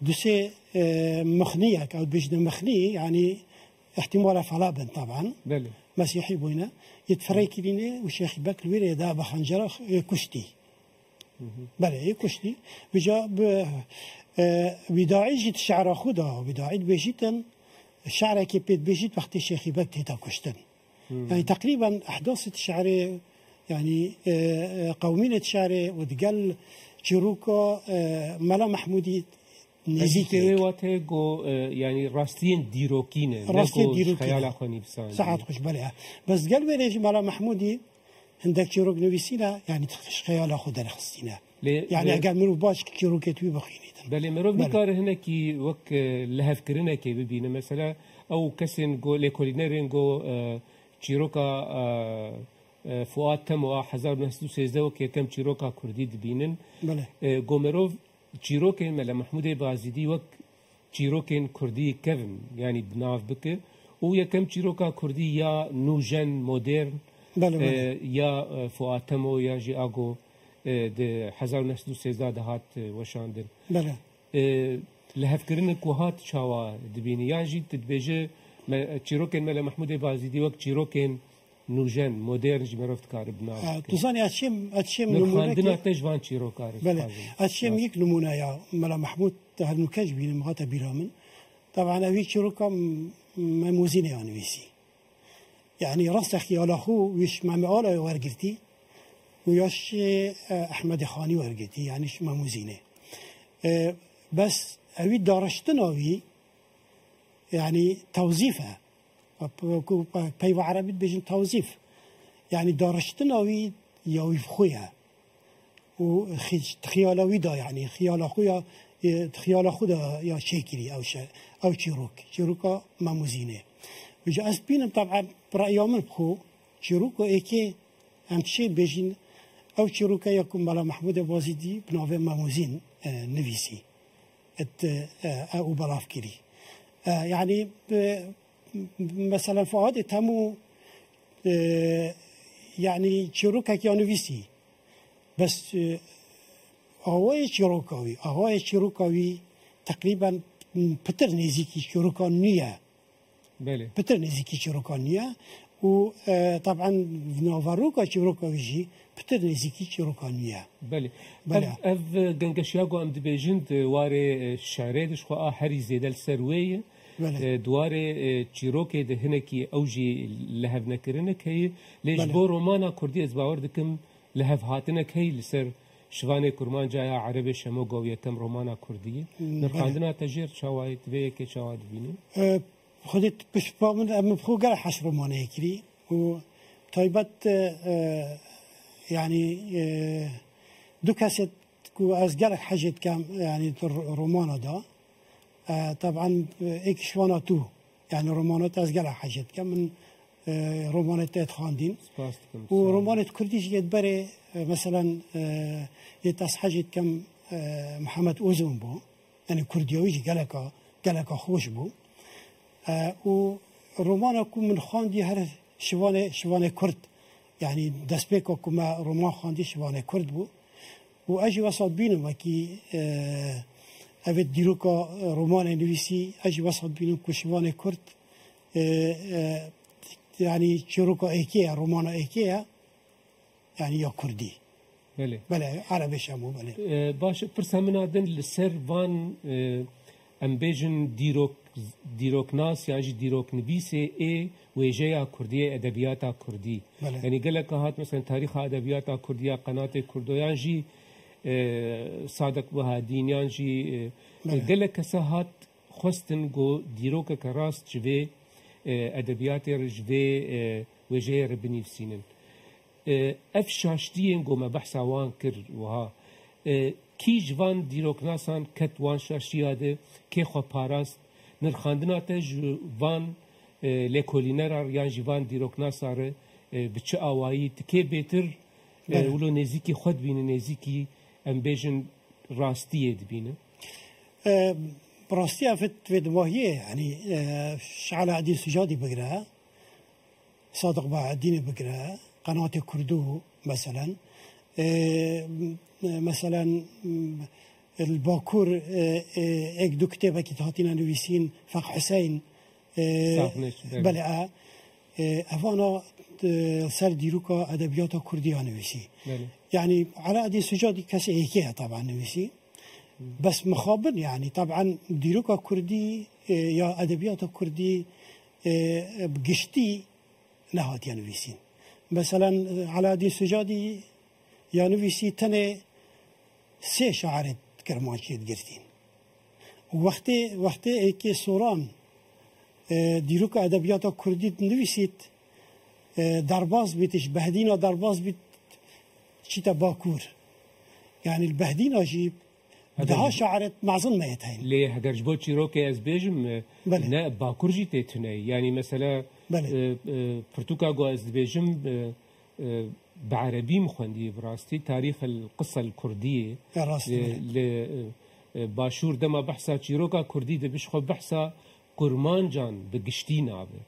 du sê, e, mixniyek, ew dibêjine mixnî, yanî ihtimala fela bin taban. Belê. Mesîhî bûyne. Yê firê kirîne û Şêxî Bek li wê rê da bi xencera, e, kuştî. Belê, yê kuştî. Vêca bi, e, Wîdaî jî di şe'ra xwe de, Wîdaî dibêjîtin, şe'rekê pê dibêjît wextê Şêxî Bek têta kuştin. Yani teqrîben ehdasê di şe'rê, yani, e, e, qewmînê di şe'rê û digel çîroka, e, Mela Mehmûdî nêzîk Nêzîkê wê e. Wate go, e, yani rastiyên dîrokî ne, ne Rastiyên go ji dîrokî xeyala ne. Xwe nivîsandî. Saet xweş, belê. Bes gel wê rê jî Mela Mehmûdî hindek çîrok nivîsîne, yani ji xeyala xwe derxistîne. Lê, Yani lê eger mirov baş çîrokê wî bixwînîtin. Belê, mirov Belê. Nikare hinekî wek, e, lihevkirinekê bibîne. Mesela, ew kesên go, lêkolînerên go, e, çîroka, e, e, Fuat Temo a hezar neh sed û sêzdeh wek yekem çîroka kurdî dibînin. Belê. E, go mirov çîrokên Mele Mehmûdê Bazîdî wek çîrokên kurdî kevin, yanî bi nav bike û yekem çîroka kurdî ya nûjen, modern, Belê, belê. e, ya, e, Fuat Temo ya jî ago, e, di hezar neh sed û sêzdeh de hat, e, weşandin. Belê. E, lihevkirinek ku hat çawa dibînî? Yan jî tu dibêje me, çîrokên Mele Mehmûdê Bazîdî wek çîrokên nûjen, modern jî merov dikare bi nav E, bike. Tu zanî, ez çêm, ez çêm Nirxandina nimûnekê te ji van çîroka re Belê. dixwazim. Ez çêm Rast. yek nimûne ya Mela Mehmûd te her nûke ji bînim hate bîra min. Taban ev yek çîroka m-, Memûzînê ya nivîsî. Yani rastê xiyala xwe wî ji Mehmê Alayê wergirtî û ya ji, e, Ehmedê Xanî wergirtî, yani ji Memûzînê. E, bes ewî dariştina wî, yani tewzîf e. Ku peyva erebî dibêjin tewzîf. Yani dariştina wî ya wî bi xwe ye. û xi-, xiyala wî da, yani xiyala xwe ya, e, xiyala xwe da ya çêkirî ew şe-, ew çîrok, çîroka Memûzînê. Vêca ez bînim, taban, bi reya min bi xwe, çîroka êkê em çê bêjin, ew çîroka ya ku Mela Mehmûdê Bazîdî bi navê Memûzîn, e, nivîsî. Et, e, e, û belav kirî. E, yani, e, mesela Fuadê Temo, e, yani çîrokek ya nivîsî. Bes, e, awayê çîroka wî, awayê çîroka wî teqrîben pitir nêzîkî çîroka nû ye. Belê. Pitir nêzîkî çîroka nû ye. Û, e, taban naveroka çîroka wî jî pitir nêzîkî çîroka nû ye. Belê. Belê. Ev, ev gengeşiya ku em dibêjin di warê, e, şerê de ji xwe a herî zêde li ser wê ye. Belê. E, di warê, e, çîrokê de hinekî ew jî lihevnekirinek heye. Lê ji Belê. bo romana kurdî ez bawer dikim lihevhatinek heye li ser Şivanê Kurmanca ya Erebê Şemo go yekem romana kurdî ye. Hmm, Nirxandina belê. te jêr çawa ye, tu vê yekê çawa dibînî? E, Xwedê piştva min, em bi xwe gelek hez romanê kirî û taybet, e, e, yani, e, du kesê ku ez gelek hejê dikem, yani di ro-, romana da. E, taban, e, êk ji wana tu, yani romana te ez gelek hejê dikem. Min, e, romanê te dixwandîn. Spas dikim, Û sağ ol. romanê kurdî jî yê berê, e, meselen, e, yê te ez hejê dikem, e, Mihemed Ozon bû. Yani kurdiya wî jî geleka, geleka xweş bû. E, û romana ku min xwendî her şivanê, şivanê kurd. Yani destpêka ku me roman xwendî şivanê kurd bû. Û ez jî wesa dibînim wekî, e, evê dîroka romanê nivîsî, ez jî wesa dibînim ku şivanê kurd, e, e, yani çîroka êkê ye, romana êkê ye. Yani ya kurdî. Belê. Belê, Erebê Şemo, belê. E, baş e, pirsa min a din li ser van, e, em bêjin dîrok, dîroknas yan jî dîroknivîsê ê wêjeya kurdî, ê edebiyata kurdî. Belê. Yani geleka hat, mesela tarîxa edebiyata kurdî ya qenatê kurdo yan jî, e, Sadiq Bahadîn yan jî, e, Belê. gelek kesa hat xwestin ku dîrokeke rast ji vê, e, edebiyatê re, ji vê, e, wêjeyê re binivîsînin. E, ev şaştiyên ku me behsa wan kir wiha, e, kî ji van dîroknasan ket wan şaştiya de, kê xwe parast, nirxandina te ji van, e, lêkolînera yan jî van dîroknasa re, e, bi çi awayî, ti kê bêtir, e, Belê. wilo nêzîkî xwe dibînin, nêzîkî em bêjin rastiyê dibînin? E, bi rastî ev vê dimahiyê, yani, e, ji Elahedîn Sucadî bigire, Sadiq Bahaddînê bigire, Qenatê Kurdo, meselen. E, meselen, li Bakur, e, e, êk du kitêbekî hatine nivîsîn, Feq Huseyn, E, Saxneç, belê. Belê, e, e, evana, e, ser dîroka edebiyata Kurdî ya nivîsî. Belê. Yani Alaaddin Sucadî kesê êkê ye taban nivîsî. Bes mixabin yani taban dîroka Kurdî, e, ya edebiyata Kurdî, e, bi giştî nehatiye nivîsîn. Mesela, e, Alaaddin Sucadî ya nivîsî tenê sê şairê Kirmanckî digirtîn. Wextê, wextê êkê Soran, e, dîroka edebiyata Kurdî dinivîsît, e, derbas bît, ji Behdîna derbas bît, çîte Bakur. Yani li Behdîna jî Hebe daha şairê mezin me yê teyn. Lê heger ji bo çîrokê ez bêjim, e, Belê. ne Bakur jî tê tuneyî. Yani mesela, Belê. e, e, pirtûka ku ez dibêjim, e, e, bi erebî min xwendî bi rastî, Tarîx el Qisel Kurdiyê. Ya rast, Li, belê. li, e, e, Başûr dema behsa çîroka Kurdî dibe, ji xwe behsa Kurmancan bi giştî nabe.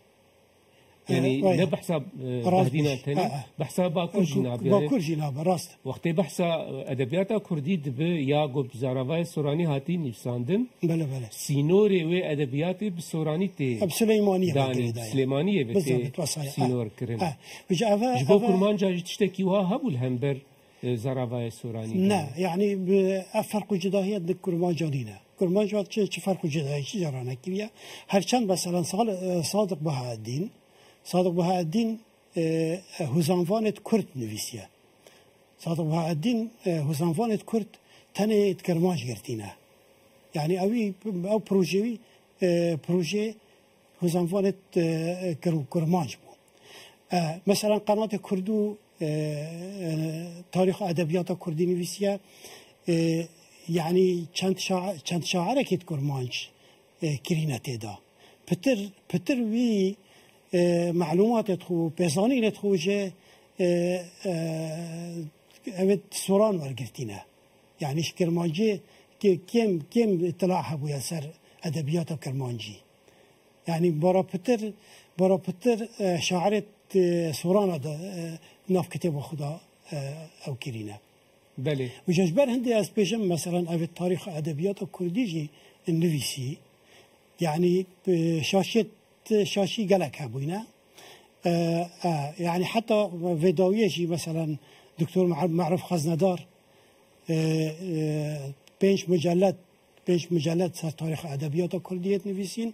Yani E, ne vay. behsa, e, Rast Behdîna bî. tenê, Ha, ha. behsa Bakur jî nabe. Yani Bakur jî nabe, rast. Wextê behsa, e, edebiyata Kurdî dibe ya ku bi zaravayê Soranî hatî nivîsandin, Belê, belê. sînorê wê edebiyatê bi Soranî tê Ev Sileymaniyê danê, vekirî daye. Silêmaniyê ve tê Bizanît, wesaya. sînor Ha. kirin. Ha. Ji eve, Ji bo eve Kurmanca jî tiştekî wiha hebû li hember, e, zaravayê Soranî Ne, de? yani bi, ev ferq û cudahiyet di Kurmanca nîne. Kurmanca çi, çi ferq û cudahiyê, çi cara nekiriye. Her çend mesela Sal-, e, Sadiq Bahaeddîn, Sadiq Bahaeddîn, e, e, huzanvanêt Kurd nivîsiye. Sadiq Bahaeddîn, e, huzanvanêt Kurd tenê di Kirmanc girtîne. Yani ewî, ew projê wî, e, projê huzanvanêt, e, Kir-, Kirmanc bû. E, mesela Qenatê Kurdû, e, e, tarîxa edebiyata Kurdî nivîsiye. E, yani çend şa-, çend şairekê di Kurmanc, e, kirîne tê de. Pitir, pitir wî, e, melûmatê xwe, pêzanînê xwe ji, e, e, ev ê Soran wergirtîne. Yani ji Kirmancî kê-, kêm, kêm îtila hebûye ser edebiyata Kirmancî. Yani bara pitir, bara pitir, e, şairê, e, Sorana de, e, nav kitêba xwe de, e, ew kirîne. Belê. Û ji ber hindê ez bêjim, meselan, ev ê tarîxa edebiyata Kurdî jî nivîsî. Yani, e, şaşiyet, şaşî gelek hebûyne. E, e, yani heta vê dawiyê jî, meselan, Doktor Ma'ruf Xeznedar, e, e, pênc mucellet, pênc mucellet ser tarîxa edebiyata Kurdiyê dinivîsîn.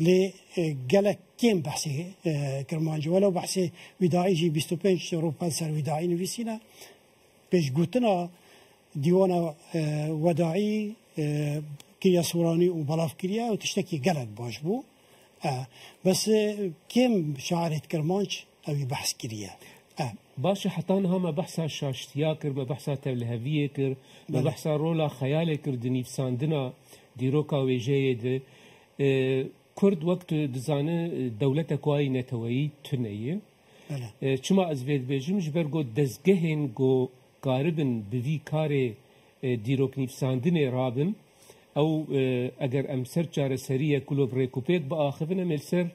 Lê, e, gelek kêm behsê, e, Kirmancî. Welew behsê Wîdaî jî bîst û pênc rûpel ser Wîdaî nivîsîne. Pêşgotina Dîwana, e, Wedaî, e, kiriya Soranî û belav kiriye û tiştekî gelek baş bû. E, bes, e, kêm şairêt Kirmanc ewî behs kiriye. E. Baş e, heta niha me behsa şaştiya kir, me behsa tevliheviyê kir, me Belê. behsa rola xeyalê kir di nivîsandina dîroka wêjeyê de. E, Kurd wek tu dizane, e, dewletek wayî neteweyî tune ye. Belê. E, çima ez vê dibêjim? Ji ber ku dezgehên ku karibin bi vî karê, e, dîroknivîsandinê rabin, ew, e, eger em ser çareseriyê kulo bi rêkûpêk biaxivin, em ê li ser,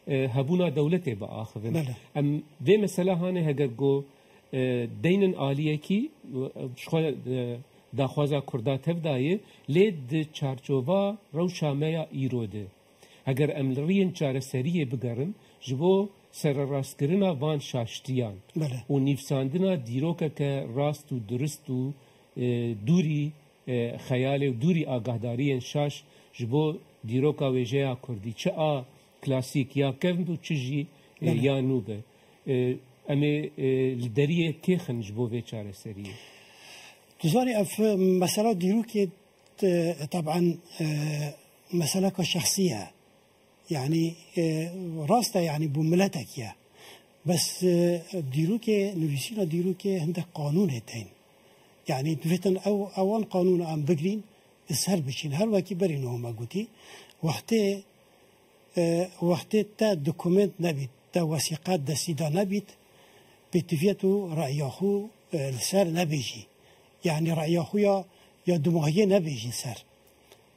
e, hebûna dewletê biaxivin. Belê. Em vê mesela hanê heger ku, e, deynin aliyekî, e, ji xwe, e, daxwaza Kurda tevdayê, lê di çarçova rewşa me ya îro de. Heger em li riyên çareseriyê bigerin, ji bo sererastkirina van şaştiyan Belê. û nivîsandina dîrokeke rast û durist û, e, dûrî, e, xeyalê û dûrî agahdariyên şaş ji bo dîroka wêjeya Kurdî, çi a klasîk ya kevn û çi jî, e, Belê. ya nû be. E, em ê, e, li deriyê kê xin ji bo vê çareseriyê? Tu zanî, ev mesela dîrokê, e, taban, e, meseleka şexsî ye. Yani, e, rast e, yani, bû miletek ye. Bes, e, dîrokê, nivîsîna dîrokê hindek qanûnê tên. Yani, divêtin ew, ewan qanûna em bigirîn, li ser biçîn. Her wekî berî niha me gotî, wextê, e, wextê te dokument nebît, te wesîqe destî de nebît, pêtiviyet û re'ya xwe, e, li ser nebêjî. Yani re'ya xwe ya, ya dumahiyê nebêjî ser.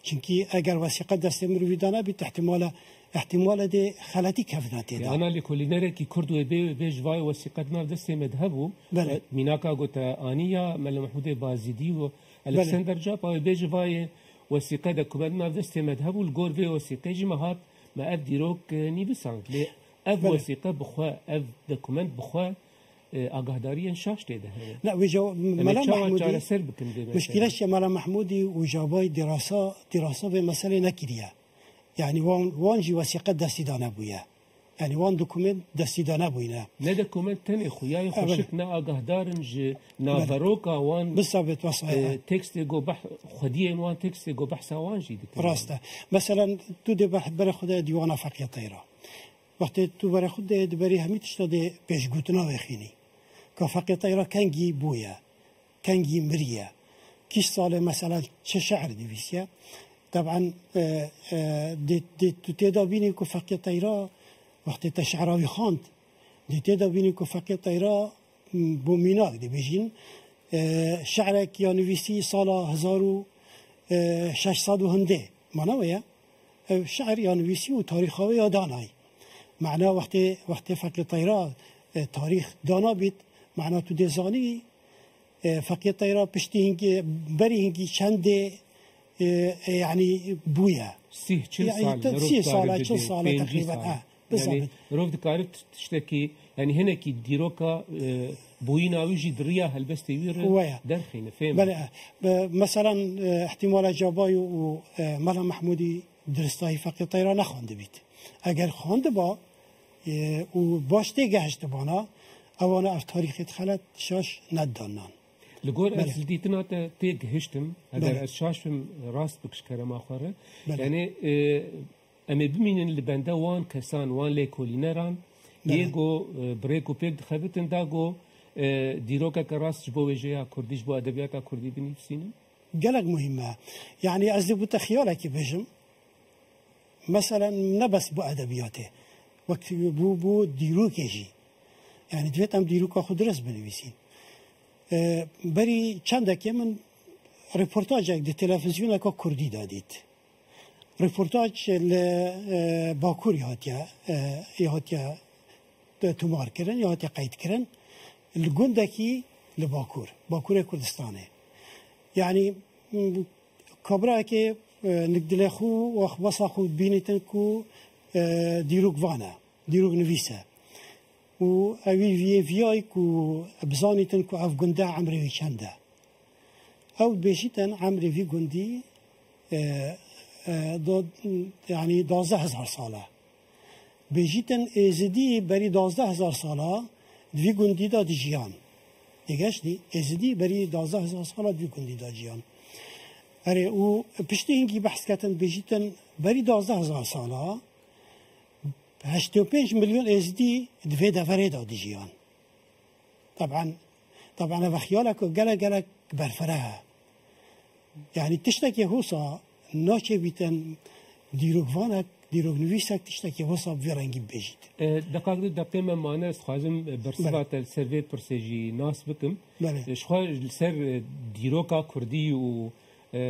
Çimkî eger wesîqe destê mirovî de nebît, ihtimale, ihtimale dê xeletî kevine tê de. Ana lêkolînerekî Kurd wê bê, wê bê ji vayê wesîqe di nav destê me de hebû. Belê. E, mînaka ku te anî ya Mele Mehmûdê Bazîdî û Belê. Alexander Capa wê bê ji vayê wesîqe de ku me di nav destê me de hebû, li gor vê wesîqê jî me hat Me ev dîrok, e, nivîsand. Lê ev Belê. wesîqe bi xwe, ev dokument bi xwe, e, agahdariyên şaş tê de hene. Ne, wê je-, Em ê Mela çawa Mahmûdî, çareser bikin vê meselê? Muşkîle çi Mela Mahmûdî û Jabayî dirasa, dirasa vê meselê nekiriye. Yani wan, wan jî wesîqe destî de nebûye. Yani wan dokument destî de nebûyne. Ne dokument tenê xwe, ya Evet. xweşik ne agahdar in ji Belê. naveroka wan, Bisabit wesa, e, evet. tekstê go beh-, xwediyên wan, tekstê go behsa wan jî dikin. Rast e. Mesela tu dê beh-, berê xwe de dîwana Feqî Teyra. Wextê tu berê xwe de di berî hemî tişta dê pêşgotina wê xînî. Ka Feqî Teyra kengî bûye, kengî miriye. Kîş salê mesela çi şe'ir nivîsiye. Taban, e, e, dê, dê tu tê de bînî ku Feqî Teyra wextê te şe'ra wî xwend, dê tê de bînî ku Feqî Teyra, m, bo mînak dibêjin, e, şe'rek ya nivîsî sala hezar û şeş sed û hindê. Mana wê ye? Ev şe'ir ya nivîsî û tarîxa wê ya danayî. Mana wextê, wextê Feqî Teyra, e, tarîx dana bît, mana tu dê zanî, e, Feqî Teyra piştî hingî, berî hingî çendê, e, e, yani bûye. Sîh, çil Yani sal, te-, mirov sîh dikare sala, çil bidê, sala pêncî teqrîben, sal. ha, Yani bizabit. mirov dikare t-, tiştekî, yani hinekî dîroka, e, bûyîna wî jî di riya helbestê wî re Waya. derxîne, fêm Belê, e, be-, mesela, e, ihtimala Cabayî û, e, Mela Mahmûdî diristahî Feqî Teyra nexwendibît. Eger xwendiba, e, û baş têgehiştibana, ewana ev tarîxê xelet şaş nedidannan. Li gor ez Belê. li dîtina te tê gihiştim, eger Belê. ez şaş bim, rast bik ji kerema xwe re. Belê. Yani, e, em ê bimînin li bende wan kesan, wan lêkolîneran, Belê. yê go, e, bi rêk û pêk dixebitin da go, e, dîrokeke rast ji bo wêjeya kurdî, ji bo edebiyata kurdî binivîsînin? Gelek muhîm e. Yani ez dê bo te xiyalekî bêjim. Mesela ne bes bo edebiyatê. Wek bo, bo dîrokê jî. Yani divêt em dîroka xwe dirist binivîsîn. E, berî çendekê min reportajek di televizyoneka kurdî de dît. Reportaj li, e, Bakurî hatiye, e, hatiye tomar kirin, ya hatiye qeyd kirin. Li gundekî li Bakur, Bakurê Kurdistanê. Yani, m, kabirakê, e, nik dilê xwe û axbasa xwe bînîtin ku, e, dîrok vane, dîrok nivîse. Û ewî viyê viyayî ku bizanîtin ku ev gunde emrê wî çend e. Ew dibêjîtin emrê vî gundî, e, e, do-, yani duwazdeh hezar sal e. Bêjîtin Êzidî berî duwazdeh hezar sala di vî gundî de dijiyan. Têgeştî, Êzidî berî duwazdeh hezar sala di vî gundî de jiyan. Erê, û piştî hingî behs ketin, bêjîtin berî duwazdeh hezar sala heştê û pênc milyon Êzidî di vê deverê de dijiyan. Taban, taban ev xiyalek gelek, gelek berfireh e. Yani tiştekê hosa naçêbîtin dîrokvanek, dîroknivîsek tiştekê hosa bi vê rengî bibêjît. E, deqak du deqê me mane, ez dixwazim, e, bersiva Belê. te li ser vê pirsê jî nas bikim. Belê. E, ji xwe li ser, e, dîroka kurdî û, e,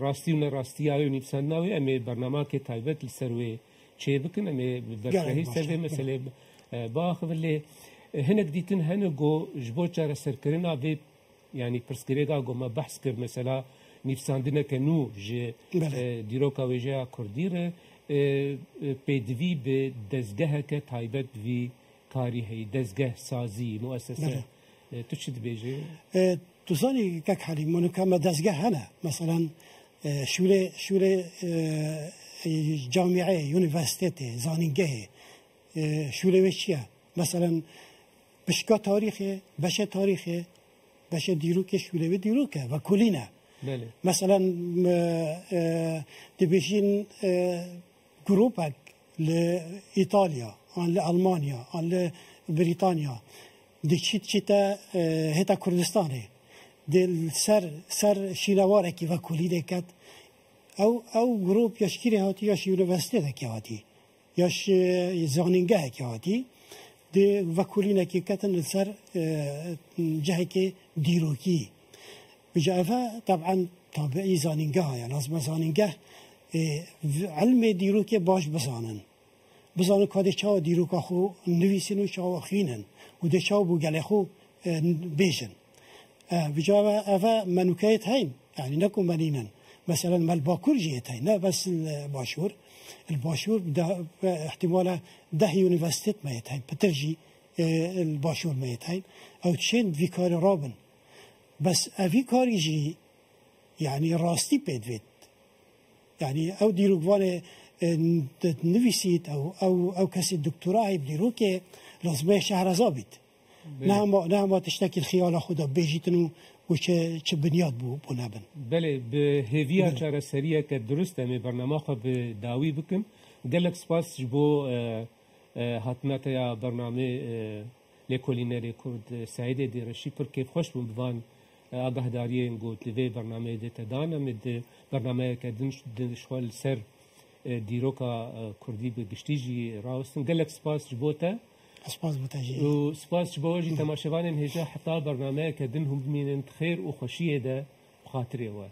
rastî û nerastiya wê û nivîsandina wê em ê bernamakê taybet li ser wê çê bikin, em ê bi Gelek berfirehî ser baş e. vê meselê, e, biaxivin. Lê, e, hinek dîtin hene ku ji bo çareserkirina vê, yanî pirsgirêka ku me behs kir, mesela nivîsandineke nû ji, Belê. e, dîroka wêjeya kurdî re, e, e, pêdivî bi dezgeheke taybet vî karî heyî, dezgeh, sazî, muessese. Belê. E, tu çi dibêjî? E, tu zanî, kek Helîm, mûnika me dezgeh hene. Meselan, e, şûlê, şûlê, e, e, camîe, unîversîtetê, zanîngehê, e, şûlê wê çi ye? Meselan, pişka tarîxê, beşê tarîxê, beşê dîrokê, şûlê wê dîrok e, vekolîn e. Belê. Meselan, e, e, dibêjin, e, grûpek li Îtalya, an li Almanya, an li Brîtanya, diçît çîte, e, hêta Kurdistanê, dê li ser, ser şînewarekî vekolînê ket, ew, ew grûp ya ji kîrê hatî, ya ji unîversîtetekê hatî, ya ji zanîngehekê hatî, dê vekolînekê ketin li ser, e, cihekê dîrokî. Vêca ev e, teb'en tabiî zanîngeha ye. Lazim e zanîngeh, e, v-, ilmê dîrokê baş bizanin. Bizanin ka dê çawa dîroka xwe nivîsîn û çawa xwînin û dê çawa bo gelê xwe, e, bêjin. E, vêca ev, ev e me nûkeyê heyn, yanî ne ku me nînin. Meselen me li Bakur jî yê heyn, ne bes li Başûr. Li başûr de, e, ihtimala deh unîversîtet me yê teyn, pitir jî, e, li başûr me yê teyn. Ew dişên vî karî rabin. Bes evî karî jî, yanî rastî pê divêt. Yanî ew dîrokvanê, e, n-, di-, nivîsît, ew, ew, ew kesî doktora heyb dîrokê lazim e şehreza bît. Belê. Ne hema, ne hema tiştekî li xiyala xwe de bêjîtin û, û çi, çi binyat bû, bû nebin. Belê, bi hêviya Belê. çareseriyeke dirust em ê bernama xwe bi dawî bikin. Gelek spas ji bo, e, e, hatina te ya bernamê, e, lêkolînerê Kurd, e, Seîdê Dêreşî. Pir kêfxweş bûm bi van, e, agahdariyên ku di vê bernameyê de te dan. Em ê di bernameyeke din, din ji xwe li ser, e, dîroka, e, Kurdî bi giştî jî rawestin. Gelek spas ji bo te. Spas bo te jî. Û spas ji bo we jî temaşevanên hêja, heta bernameyeke din hûn bimînin di xêr û xweşiyê de bi xatirê we.